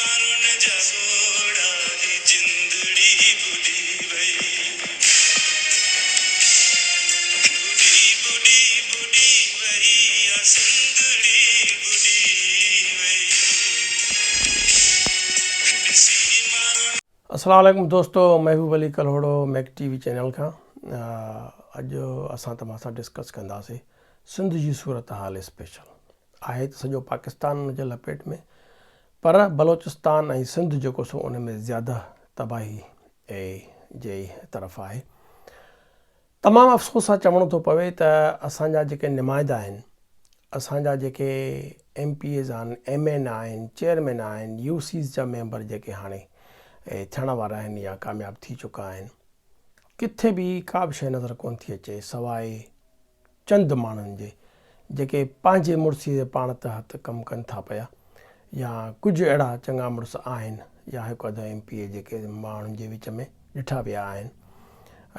مارن جا ڳوڙها هي جندڙي ٻڏي وئي. ٻڏي ٻڏي ٻڏي وئي آ سنڌڙي ٻڏي وئي. ڏسي مارن. السلام عليڪم دوستو Mehboob Ali Kalhoro Mac T V channel کان اڄ اسان توهان سان ڊسڪس ڪنداسين سنڌ جي صورتحال اسپيشل آهي ته سڄو پاڪستان ان جي لپيٽ ۾ پر بلوچستان ۽ سنڌ جيڪو سو ان ۾ زياده تباهي جي طرف آهي. تمام افسوس سان چوڻو ٿو پوي ته اسان جا جيڪي نمائندا آهن، اسان جا جيڪي ايم پي ايز آهن، ايم اين آهن، چيئرمين آهن، يو سيز جا ميمبر جيڪي هاڻي ٿيڻ وارا آهن يا ڪامياب ٿي چڪا آهن، ڪٿي به ڪا به شيء نظر ڪونه ٿي اچي سواء چند ماڻهن جي جيڪي پنهنجي مڙسي جي پاڻ تحت ڪم ڪن ٿا پيا يا ڪجهه اهڙا چڱا مڙس آهن يا هڪ اڌ ايم پي اي جيڪي ماڻهن جي وچ ۾ ڏٺا ويا آهن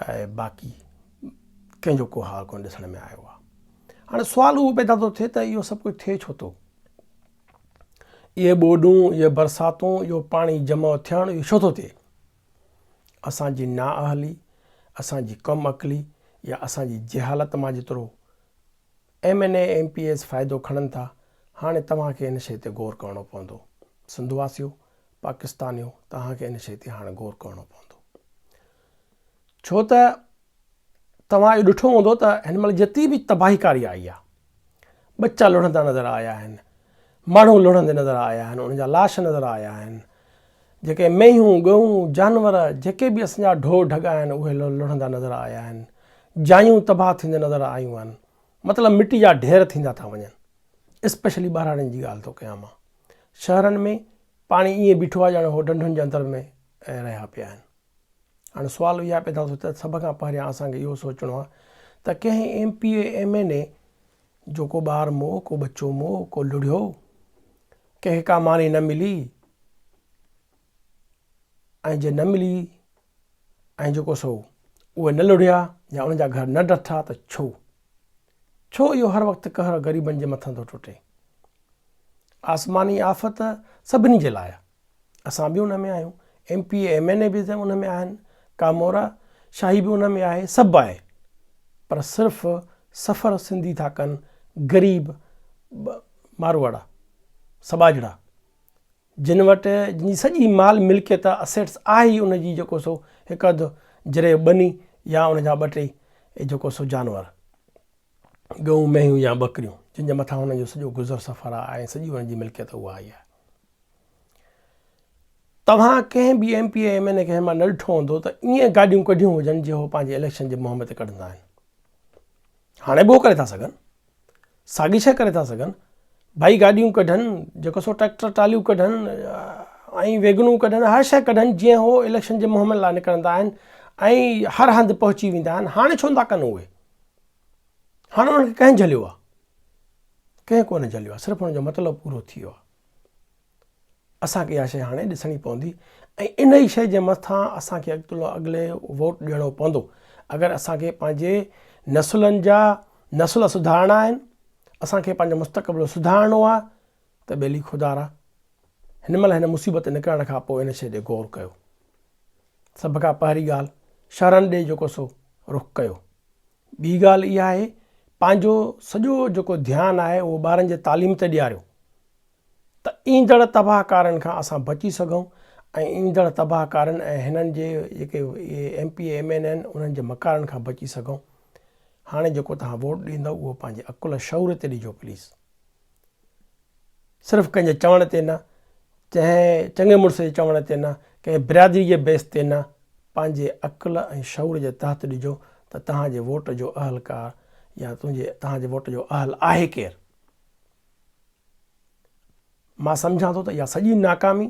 ۽ باقي ڪنهن جو ڪو حال ڪونه ڏسڻ ۾ آيو آهي. هاڻي سوال اهو پيدا ٿو ٿئي ته اهو سڀ ڪجهه ٿئي ڇو ٿو؟ اهي ٻوڏون، اهي برساتون، اهو پاڻي جمع ٿيڻ اهو ڇو ٿو ٿئي؟ اسان جي نااهلي، اسان جي ڪم عقلي يا اسان جي جهالت مان جيترو M N A, M P As فائدو کڻن ٿا، هاڻي توهان کي ان شيء تي غور ڪرڻو پوندو. سنڌ واسيو، پاڪستانيو توهان کي ان شيء تي هاڻي غور ڪرڻو پوندو. ڇو ته توهان اهو ڏٺو هوندو ته هن مهل جيتري به تباهي ڪاري آئي آهي، ٻچا لڙهندا نظر آيا آهن، ماڻهو لڙهندي نظر آيا آهن، انهن جا لاش نظر آيا آهن، جيڪي مينهون، ڳئون، جانور جيڪي به اسان جا ڍور ڍڳا آهن اهي لڙهندا نظر آيا آهن، جايون تباهه ٿيندي نظر آيون آهن، مطلب مٽي جا ڍير ٿيندا ٿا وڃن. اسپيشلي ٻهراڙين جي ڳالهه ٿو ڪيان مان. شهرن ۾ پاڻي ائين بيٺو آهي ڄڻ هو ڍنڍن جي اندر ۾ رهيا پيا آهن. هاڻي سوال اها پيدا ٿو ٿئي ته سڀ کان پهريان اسان کي اهو سوچڻو آهي ته ڪنهن M P A M N A جو ڪو ٻار مئو، ڪو ٻچو مئو، ڪو لڙهيو، ڪنهن کي ڪا ماني نه ملي ۽ جي نه ملي ۽ جيڪو سو اهي نه لڙهيا يا انهن جا گهر نه ڊٺا ته ڇو؟ ڇو اهو هر وقت قهر غريبن جي مٿان ٿو ٽٽي؟ آسماني آفت سڀني جي لاء آهي. اسان به ان ۾ آهيون، M P A M N A به ان ۾ آهن، ڪامورا شاهي به ان ۾ آهي، سڀ آهي پر صرف سفر سنڌي ٿا ڪن، غريب ماروئڙا، سٻاجهڙا جن وٽ جن جي سڄي مال ملڪيت اسيٽس آهي ئي ان جي جيڪو سو هڪ اڌ جري ٻني يا ان جا ٻه ٽي جيڪو سو جانور ڳئون مينهيون يا ٻڪريون جن جي مٿان هنن جو سڄو گذر سفر آهي ۽ سڄي انهن جي ملڪيت اها ئي آهي. توهان ڪنهن به M P A M N A کي هن مهل نه ڏٺو هوندو ته ائين گاڏيون ڪڍيون هجن جي هو پنهنجي اليڪشن جي مهم تي ڪڍندا آهن. هاڻي به هو ڪري ٿا سگهن. ساڳي شيء ڪري ٿا سگهن. ڀائي گاڏيون ڪڍن، جيڪو سو ٽريڪٽر ٽاليون ڪڍن ۽ ويگنون ڪڍن، هر شيء ڪڍن جيئن هو اليڪشن جي مهم لاء نڪرندا آهن ۽ هر هنڌ پهچي ويندا آهن. هاڻي ڇو نٿا ڪن اهي؟ هاڻي انهن کي ڪنهن جهليو آهي؟ ڪنهن ڪونه جهليو آهي، صرف انهن جو مطلب پورو ٿي ويو آهي. اسان کي اها شيء هاڻي ڏسڻي پوندي ۽ انهي شيء جي مٿان اسان کي اڳلي ووٽ ڏيڻو پوندو. اگر اسان کي پنهنجي نسلن جا نسل سڌارڻا آهن، اسان کي پنهنجو مستقبل سڌارڻو آهي ته ٻيلي خدارا هن مهل هن مصيبت نڪرڻ کان پوء ان شيء ڏي غور ڪيو. سڀ کان پهرين ڳالهه شهرن ڏي جيڪو سو رخ ڪيو. ٻي ڳالهه اها آهي پنهنجو سڄو جيڪو ڌيان آهي اهو ٻارن جي تعليم تي ڏياريو. ته ايندڙ تباهه ڪارين کان اسان بچي سگهون ۽ ايندڙ تباهه ڪارين ۽ هنن جي جيڪي اهي M P A M N آهن انهن جي مڪارن کان بچي سگهون هاڻي جيڪو توهان ووٽ ڏيندؤ اهو پنهنجي عقل شعور تي ڏجو پليز صرف ڪنهن جي چوڻ تي نه ڪنهن چڱي مڙس جي چوڻ تي نه ڪنهن برادري جي بيس تي نه پنهنجي عقل ۽ شعور جي تحت ڏجو ته توهان جي ووٽ جو اهلڪار يا تنهنجي توهان جي ووٽ جو اهل آهي ڪير. مان سمجهان ٿو ته اها سڄي ناڪامي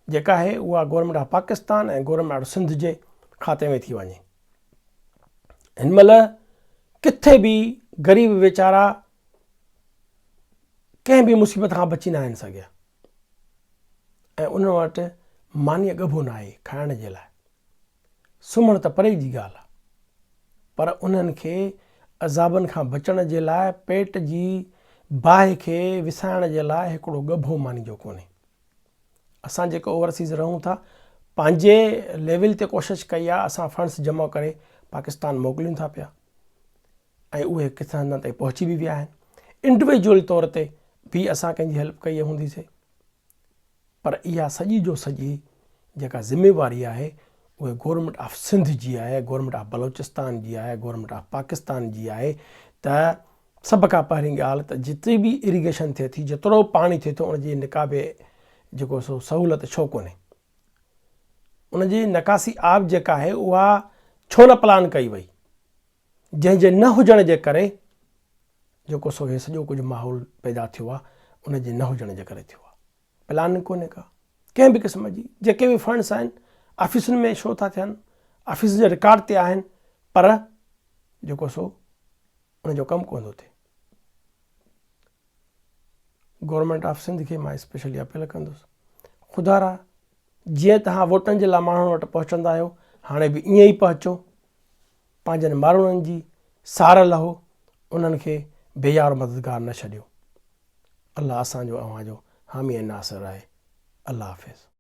جيڪا آهي اها government of Pakistan ۽ government of Sindh جي کاتي ۾ ٿي وڃي. هن مهل ڪٿي به غريب ويچارا ڪنهن به مصيبت کان بچي ناهن سگهيا ۽ انهن وٽ مانيء ڳڀو ناهي کائڻ جي لاء. سمهڻ ته پري جي ڳالهه آ پر انهن کي عذابن کان بچڻ جي لاء پيٽ جي باهه کي وسائڻ جي لاء هڪڙو ڳڀو ماني جو ڪونهي. اسان جيڪو اوورسيز رهون ٿا پنهنجي ليول تي ڪوشش ڪئي آهي اسان فنڊس جمع ڪري پاڪستان موڪليون ٿا پيا ۽ اهي ڪٿان هنڌان تائين پهچي به ويا آهن. انڊويجوئل طور تي به اسان ڪنهن جي هيلپ ڪئي هوندي سي پر اها سڄي جو سڄي جيڪا ذميواري آهي اهي گورنمينٽ آف سنڌ جي آهي گورنمينٽ آف بلوچستان جي آهي گورنمينٽ آف پاڪستان جي آهي ته سڀ کان پهرين ڳالهه ته جيتري به اريگيشن ٿئي ٿي جيترو پاڻي ٿئي ٿو ان جي نڪابي جيڪو سو سهولت ڇو ڪونهي ان جي نڪاسي آب جيڪا آهي اها ڇو نه پلان ڪئي وئي جنهن جي نه هجڻ جي ڪري جيڪو سو هي سڄو ڪجهه ماحول پيدا ٿيو آهي ان جي نه هجڻ جي ڪري ٿيو آهي. پلاننگ ڪونهي ڪا ڪنهن به قسم جي جيڪي به فنڊس آهن آفيسن ۾ شو ٿا ٿين آفيسن جي رڪارڊ تي آهن پر جيڪو سو ان جو ڪم ڪونه ٿو ٿئي. گورنمينٽ آف سنڌ کي مان اسپيشلي اپيل ڪندس خدارا جيئن توهان ووٽن جي لاء ماڻهن وٽ پهچندا آهيو هاڻي به ائين ئي پهچو پنهنجن ماروئڙن جي سار لهو، انهن کي بي يار مددگار نه ڇڏيو. الله اسان جو اوهان جو حامي ۽ ناصر آهي. الله حافظ.